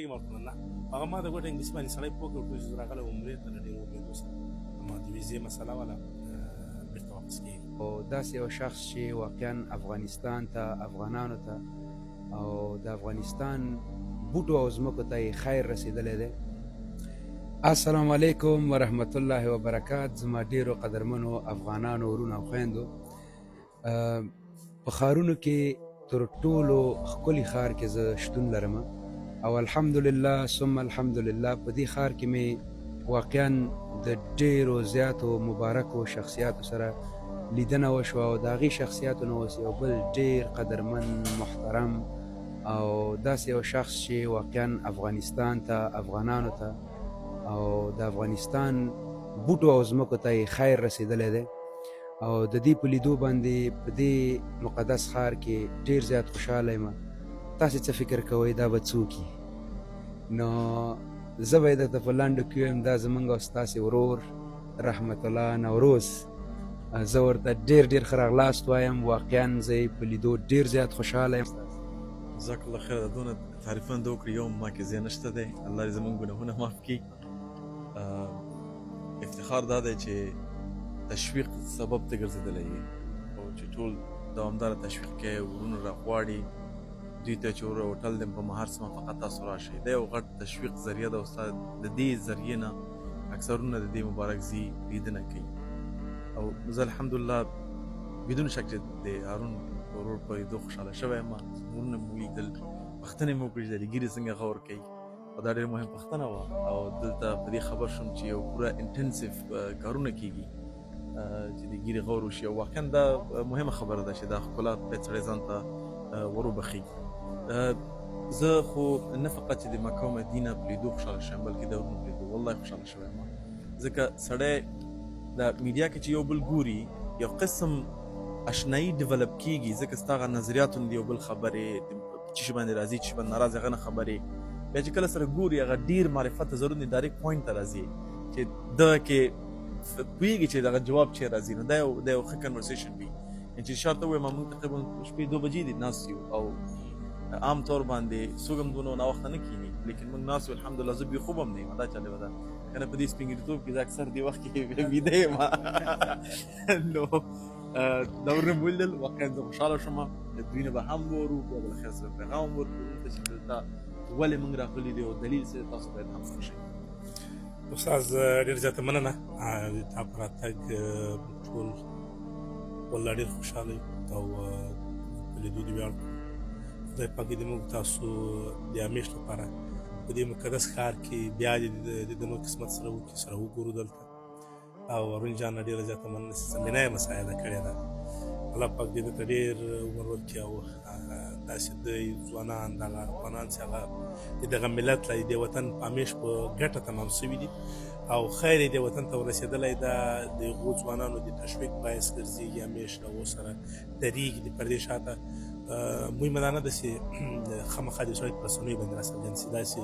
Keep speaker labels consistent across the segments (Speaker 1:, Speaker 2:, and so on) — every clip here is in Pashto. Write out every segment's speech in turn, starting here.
Speaker 1: کېږم؟ ورته نه، هغه ما د ګوټه انګلیسي باندې سړی پوه کړ چې زه راغلی عمرې ته له ډېرو امیدو سره، اما د ویزې مسله وله، بېرته واپس کېږم.
Speaker 2: او داسې یو شخص چې واقعا افغانستان ته، افغانانو ته او د افغانستان بوټو او ځمکو ته یې خیر رسېدلی دی. السلام علیکم ورحمت الله وبرکات. زما ډیرو قدرمنو افغانانو ورونو او خویندو، په ښارونو کې تر ټولو ښکلي ښار کې زه شتون لرم او الحمدلله ثم الحمدلله په دې ښار کې مې واقعا د ډیرو زیاتو مبارکو شخصیاتو سره لیدنه وشوه او د هغې شخصیاتو نه اوس یو بل ډیر قدرمن، محترم او داسې یو شخص چې واقعا افغانستان ته، افغانانو ته او د افغانستان بوټو او ځمکو ته یې خیر رسېدلی دی او د دې په لیدو باندې په دې مقدس ښار کې ډیر زیات خوشحاله یم. تاسې څه فکر کوئ، دا به څوک؟ نو زه به یې درته په لنډو کې ووایم، دا زمونږ او ستاسې ورور رحمت الله نوروز. زه ورته ډیر ډیر ښه راغلاست وایم. واقعا زه یې په لیدو ډیر زیات خوشحاله یم.
Speaker 3: جزاک الله خیر، دا دونه تعریفونه د وکړي، یو ما کې ځای نشته دی. الله دې زمونږ ګناهونه معاف کړي. افتخار دا دی چې تشویق سبب ته ګرځېدلی یې او چې ټول دوامداره تشویق کوي، ورونه راغواړي دوی ته چې وروره هوټل دم په مهر سم، فقط تاسو راشئ. دا یو غټ تشویق ذریعه ده. استاد، د دې ذریعې نه اکثرونه د دې مبارک زی لیدنه کوي او زه الحمدلله بدون شک چې د هارون ورور په لیدو خوشحاله شوی یم. ورونه مو ولیدل، پوښتنې مو وکړې چې د ږیرې څنګه غور کوي او دا ډېره مهمه پوښتنه وه او دلته په دې خبر شوم چې یو پوره intensive کارونه کیږي چې د ږیرې غور وشي او واقعا دا مهمه خبره ده چې دا ښکلا باید سړی ځان ته وروبخښي. زه خو نه فقط چې د مکه او مدینه په لیدو خوشحاله شوم، بلکې د ورونو په لیدو والله خوشحاله شوی یم، ځکه سړی د میډیا کې چې یو بل ګوري، یو قسم اشنایی develop کیږي، ځکه ستا هغه نظریاتو نه یو بل خبرې، چې شي باندې راضي، چې باندې ناراض، هغه نه خبرې. بیا چې کله سره ګوري، هغه ډیر معرفت ته ضرورت نه، direct point ته راځي چې دغه کې پوهېږي چې دغه جواب چې راځي، نو دا یو ښه conversation وي. چې شرط ووایم، موږ تقریبا شپې 2 بجې دي ناست یو او عام طور باندې څوک هم دونه ناوخته نه کینی، لیکن موږ ناست یو. الحمدلله زه بې خوبه هم نه یم. دا جالبه ده کنه، په دې سپینږیریتوب کې زه اکثر دې وخت کې ویده یم. نو دا ورونه مې ولیدل، واقعا زه خوشحاله شوم. د دوی نه به هم وورو، بیا به له خیر سره پیغام ورکړو ته چې دلته ولې موږ راغلي دي او دلیل څه، تاسو باید هم پوه شئ.
Speaker 1: استاد، ډېر زیاته مننه د تا په راتګ. ټول والله ډېر خوشحاله یو او په لیدو دې ویاړ. خدای پاک دې موږ تاسو د همیش لپاره په دې مقدس ښار کې بیا د لیدنو قسمت سره وکړي، سره وګورو دلته. او ارون جان، ډېره زیاته مننه چې زمینه یې مساعده کړې ده. الله پاک دې ته ډېر عمر ورکړي او داسې د ځوانان، دغه افغانان چې هغه د دغه ملت له دې وطن په همیش په ګټه تمام شوي دي او خیر یې د وطن ته ورسېدلی، دا د هغو ځوانانو د تشویق باعث ګرځېږي، همیش له هغو سره درېږي د پردې شاته. مهمه دا نه ده چې خامخا د سړی په رسنیو باندې راڅرګند شي. داسې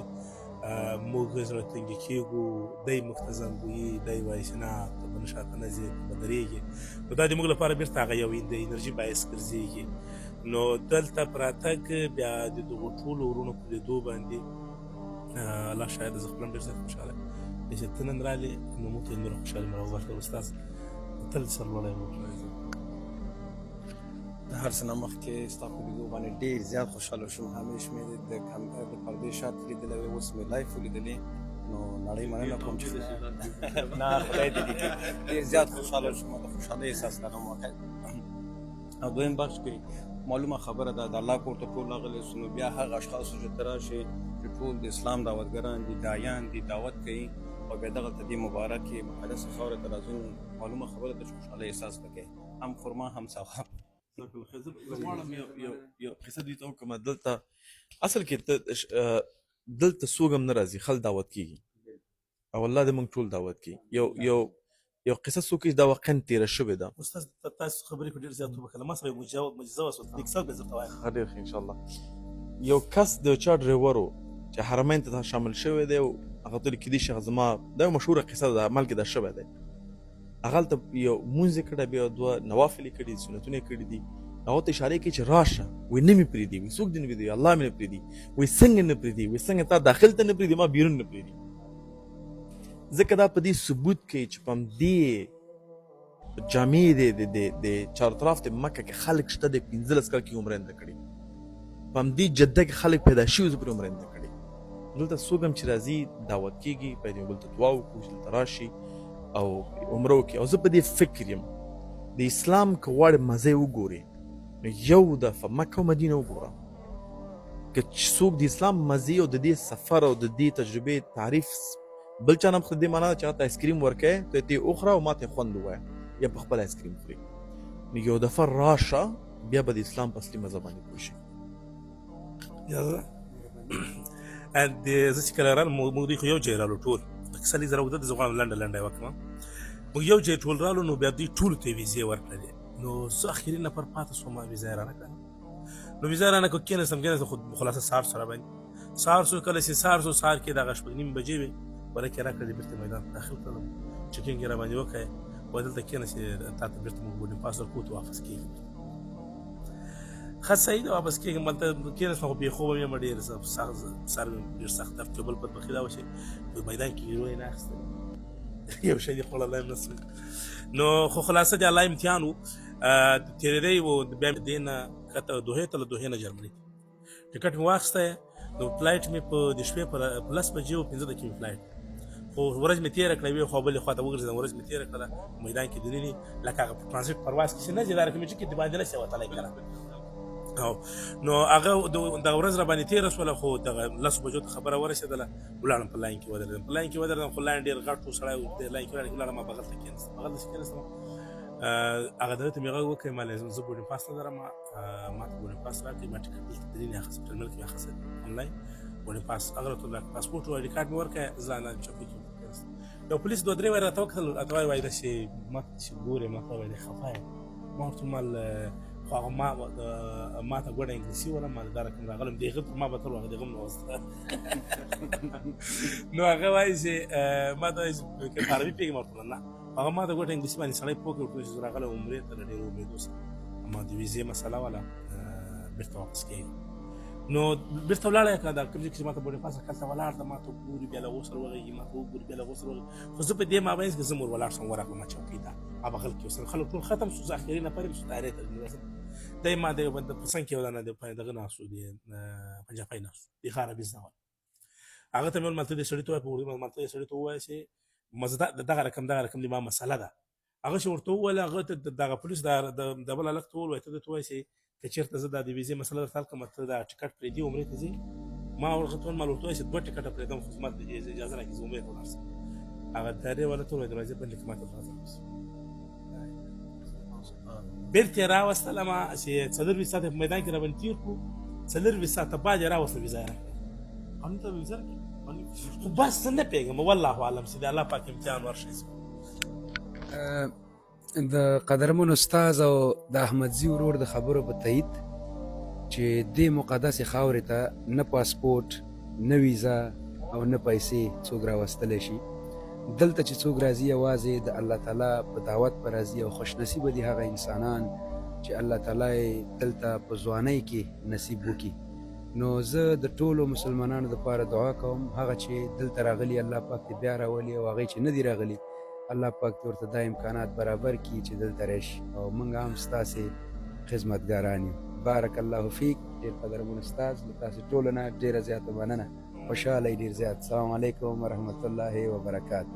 Speaker 1: موږ زړه تنګي کېږو، دی موږ ته زنګ وهي، دی وایي چې نه، ته به نه شاته نه ځې، ته به درېږې. نو دا د موږ لپاره بېرته هغه یو د انرژي باعث ګرځېږي. نو دلته په راتګ، بیا د دغو ټولو وروڼو په لیدو باندې، الله شاهد، زه خپل هم ډېر زیات خوشحاله یم چې ته نن رالې، نو موږ ته یې نوره خوشحالي مو راوبخښله. استاد، تل سرلوړی اوسې.
Speaker 4: د هر څه نه مخکې ستا په لیدو باندې ډېر زیات خوشحاله شوم. همیش مې د پردې شاته لیدلی وی، اوس مې live ولیدلې، نو نړۍ مننه کوم چې نه خدای دې دې ډېر زیات خوشحاله شوم، د خوشحالۍ احساس لرم واقعا. او دویم بخش کې معلومه خبره ده، د الله کور ته ټول راغلي سو، نو بیا هغه اشخاص چې ته راشي چې ټول د اسلام دعوتګران دي، داعیان دي، دعوت کوي او بیا دغلته دې مبارکې مقدسې خاورې ته راځي، نو معلومه خبره ده چې خوشحالۍ احساس به کوي، هم خرما هم ثواب.
Speaker 3: زه غواړم یو قصه دوی ته وکړم. دلته اصل کې دلته څوک هم نه راځي، خلک دعوت کیږي او الله دې موږ ټول دعوت کړي. یو قصه څوک دا واقعا تیره شوې ده.
Speaker 1: استاد، تاسو خبرې خو ډېر زیات وبخښله، ما سره یو معجزه وسوه، دې کیسه به زه درته وایم.
Speaker 3: ښه، ډېر ښه، انشاءالله. یو کس د چا ډریور و چې حرمین ته شامل شوی دی او هغه ته کېدای شي هغه زما دا یو مشهوره قصه ده، عمل کې دا شوی دی. هغه هلته یو مونځ یې کړی، بیا دوه نوافل یې کړي، سنتونه یې کړي دي. هغه ته اشاره کوي چې راشه، وایي نه مې پرېږدي، وایي څوک دې نه پرېږدي؟ الله مې نه پرېږدي. وایي څنګه نه پرېږدي؟ وایي څنګه تا داخل ته نه پرېږدي، ما بیرون نه پرېږدي. ځکه دا په دې ثبوت کوي چې په همدې جامع د د د د چارطراف د مکه کې خلک شته د 15 کال کې عمره نه کړي، په همدې جده کې خلک پیدا شوي زه پرې عمره نه کړي. دلته څوک هم چې راځي دعوت کېږي، باید یو بل ته دعا وکړو چې دلته راشي او عمره وکړي. او زه په دې فکر یم د اسلام که غواړې مزه یې وګورې نو یو دفعه مکه او مدینه وګوره. که څوک د اسلام مزې او د دې سفر او د دې تجربې تعریف بل چا نه خو دې معنا ده چې هغه ته آیسکریم ورکوې، ته یې وخوره او ما ته خوند ووایه، یا په خپل آیسکریم خوري. نو یو دفعه راشه بیا به د اسلام په اصلي مزه باندې پوه شي.
Speaker 1: د زه چې کله رالم، موږ دوی خو یو ځای رالو ټول. کیسه لږ زره اوږده ده، زه غواړم لنډه لنډه یې وکړم. موږ یو ځای ټول رالو، نو بیا دوی ټولو ته ویزې ورکړلې، نو زه اخري نفر پاتې شوم، ویزه یې رانه کړه. نو ویزه رانه کړه، کېناستم کېناستم، خو خلاصه سهار سره باندې سهار شو. کله چې سهار شو، سهار کې دغه 6:30 بجې وې، ورکې راکړلې، بېرته میدان ته داخل کړلم، checking یې راباندې وکړی، وایي دلته کښېنه چې تا ته بېرته موږ boarding pass درکوو، ته واپس کېږي. ښه صحیح ده، واپس کېږم. هلته کښېناستم، خو بې خوبه یم، ډېر سخت سر مې ډېر سخت درد کوي. بل بدبختي دا وه چې په میدان کې هیرو یې نه اخیستل، یو شی دې خوړلی هم نه سو. نو خو خلاصه د الله امتحان و، تېرېدی و. بیا مې دې نه کښته دوحې ته، له دوحې نه جرمني ته ټکټ مې واخیستی. نو flight مې په د شپې په 10 بجې او 5 دقیقې مې flight، خو ورځ مې تېره کړه، یوې خوا بلې خوا ته وګرځېدم، ورځ مې تېره کړله میدان کې دننې، لکه هغه په ترانزیټ پرواز کې چې نه ځې، دا رقم چې کې دباندې نه شې وتلی که نه. او نو هغه دغه ورځ را باندې تېره شوله، خو دغه 10 بجو ته خبره ورسېدله، ولاړم په line کې ودرېدم، په line کې ودرېدم، خو line ډېر غټ و، سړی و، د line کې ولاړم، ما بغل ته کېناستم، بغل ته چې کېناستم، هغه دغه ته مې غږ وکړ، ما زه boarding pass نه لرم، ما ته boarding pass راکړئ، ما ټکټ دلته دننې اخیستی، ټرمینل کې مې اخیستی online boarding pass. هغه راته راکړ، پاسپورټ او ID card مې ورکړ، زه لاندې چوکۍ کې کېناستم. یو پولیس دوه درې وارې راته وکتل، راته وایي، وایي داسې ما ته داسې ګورې، ما ته وایي خفه یم. ما ورته وویل خو هغه ما ته ګوډه انګلیسي وله، ما دا رقم راغلم، د هغه پر ما به تل هغه د غم نه وسته. نو هغه وایي چې ما ته وایي چې په عربي پوهېږم؟ ورته نه، هغه ما ته ګوټه انګلیسي باندې سړی پوه کړ، ورته چې زه راغلی عمرې ته له ډېرو امیدو سره، اما د ویزې مسله وله، بېرته واپس کېږم. نو بېرته ولاړی که دا کوم ځای کې چې ما ته boarding pass هلته ولاړ ده، ما ته ګوري، بیا له هغو سره وغږېږي، ما ته وګوري، بیا له هغو سره وغږېږي. خو زه په دې مابین کې زه مور ولاړ شوم، ورغلم چوکۍ ته، ما بغل کې اوسم، خلک ټول ختم شو، زه اخري نفر یم، طیارې ته دی ما د په څنګ کې یو دانه د دغه ناست و، د پنجابی ناست و، د ښه عربي زده وه. هغه ته مې وویل، مالته دې سړي ته ووایه، په اردو مالته دې سړي ته ووایه چې مزه دغه رقم دغه رقم د ما مسله ده. هغه چې ورته وویل، هغه ته دغه پولیس د بل هلک ته وویل، ته ده ته ووایه چې که چېرته زه دا د ویزې مسله درته حل کړم، ته دا ټکټ پرېږدي عمرې ته ځې. ما ورته وویل، ما ورته وویل چې دوه ټکټه پرېږدم، خو زما اجازه راکړي زه عمرې ته ولاړ شم. هغه طیارې والا ته وویل، دروازې بندې کړه، ما ته دروازه راوسته. بېرته یې راوستله، ما چې 24 ساعته په میدان کې راباندې تېر کړو، 24 ساعته بعد یې راوسته، ویزه یې راکړه.
Speaker 3: قانون ته ویزه راکړي؟
Speaker 1: خو بس زه نه پوهېږم، والله اعلم چې د الله پاک امتحان ورشي.
Speaker 2: د قدرمن استاد او د احمدزي ورور د خبرو په تایید چې دې مقدسې خاورې ته نه پاسپورت، نه ویزه او نه پیسې څوک راوستلی شي. دلته چې څوک راځي، یوازې د الله تعالی په دعوت پر راځي، او خوش نصیبه دي هغه انسانان چې الله تعالی یې دلته په ځوانۍ کې نصیب وکړي. نو زه د ټولو مسلمانانو لپاره دعا کوم، هغه چې دلته راغلي الله پاک دې بیا راولي، او هغه چې نه دي راغلي الله پاک دې ورته دا امکانات برابر کړي چې دلته راشي، او موږ هم ستاسې خدمتګاران یو. بارک الله فیک. ډېر قدرمن استاد، له تاسې ټولو نه ډېره زیاته مننه، خوشحاله ډېر زیات. السلام علیکم ورحمت الله وبرکاته.